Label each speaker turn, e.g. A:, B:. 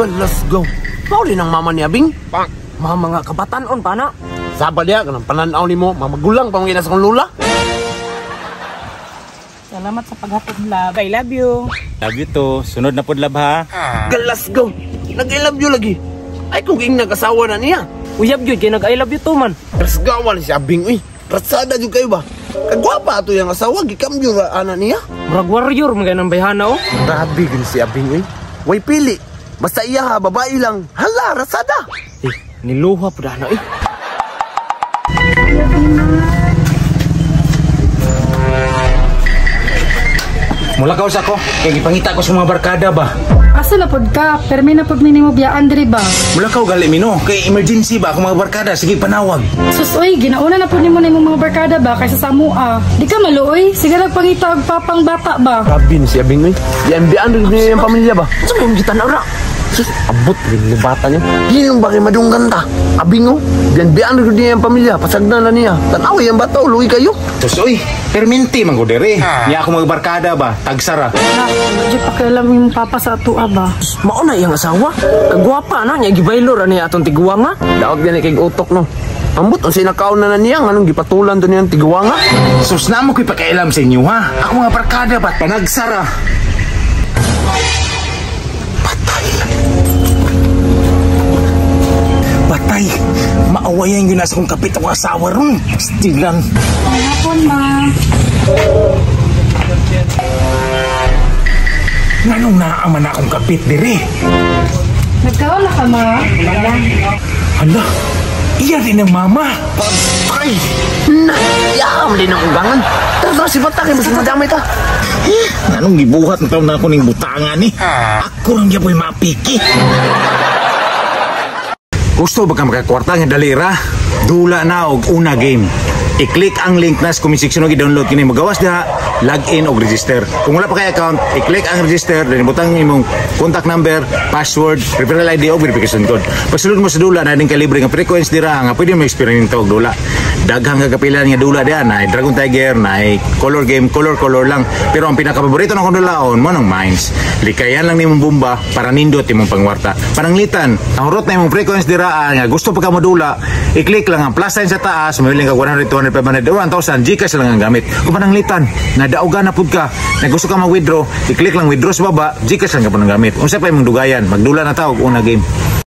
A: Let's go. Mao din ang mama ni Abing.
B: Mga mga kabatanon pa na.
A: Saba diya, kanang pananaw nimo, mga magulang pa mong ina sa kong lula.
C: Salamat sa paghatod, love. I love you.
D: Love you too. Sunod na pud, love, ha.
A: Let's go. Nag-I love you lagi. Ay kung ing nag-asawa na niya.
B: Uyab gyud kay nag I love you too man.
A: Rasgawan si Abing uy. Rasada jud kayo ba? Kagwapa ato yung asawa, gikambyo ra ana niya.
B: Murag warrior mga nang bayhana oh.
A: Grabe gud si Abing uy. Way pili. Basta iya ha, babae lang. Hala, rasada.
B: Eh, niluha pud ana eh.
D: Mula ka ko, kay gipangita ko sa mga barkada ba.
E: Asa na pod ka? Permi na pod minimo biyaan diri ba?
D: Mula ka gali mino, kay emergency ba ako mga barkada, sige panawag.
E: Sus oy, ginauna na pod nimo na imong mga barkada ba kaysa sa amoa. Di ka maluoy, sige lang pangita og papang bata ba.
A: Grabe ni si Abing uy. Diyan-bian rin niya yung pamilya ba? Sa mga gitan ra. Sus, abot rin ni bata niya. Hinong ba kay madunggan ta? Abing oh, diyan-bian rin niya yung pamilya. Pasagdan na niya. Tanaw yung bata, luwi kayo.
D: Sus uy, perminti man ko dere. Niya ako mga barkada ba, tagsara.
E: Na, di pakialam imong papa sa atua ba.
B: Mao na iyang asawa. Kagwapa na niya gibaylor ani atong tiguang nga.
A: Daog yan kay utok no. Ambot ang sinakaon na na niya nganong gipatulan to niyang tiguanga.
D: Sus na mo ko'y pakialam sa inyo ha. Ako mga barkada ba, panagsara. Patay. Patay. Maawayan yun na sa kong kapit akong asawa ron. Stilan.
E: Ang hapon ma.
D: Nganong naaman na akong kapit dire?
E: Nagkaon na ka ma?
D: Hala, iya rin ang mama.
A: Patay! Na, yam din ang ugangan. Tara, tara, si bata kay mas madamay ta.
D: Anong gibuhat na taon na ako ning butangan ni? Ako lang yapoy mapiki. Gusto ba ka makakwarta nga dalira? Dula na og una game. I-click ang link na sa comment section og i-download kini magawas diha, log in og register. Kung wala pa kay account, i-click ang register, then butang imong contact number, password, referral ID og verification code. Pagsulod mo sa dula na din kay libre nga frequency dira nga pwede mo eksperimento og dula. Daghang nga kapilan nga dula diha na Dragon Tiger, na color game, color color lang. Pero ang pinakapaborito na akong dulaon mo nang mines. Likayan lang nimong bomba para nindot imong pangwarta. Pananglitan, ang hurot na imong frequency dira nga gusto pa ka modula, i-click lang ang plus sign sa taas, mamiling ka 100, 200, 500, 1,000, GCash lang ang gamit. Kung pananglitan, nadaugan na pud ka, na gusto ka mag-withdraw, i-click lang withdraw sa baba, GCash lang ka po ng gamit. Unsa pa imong dugayan, magdula na ta og una game.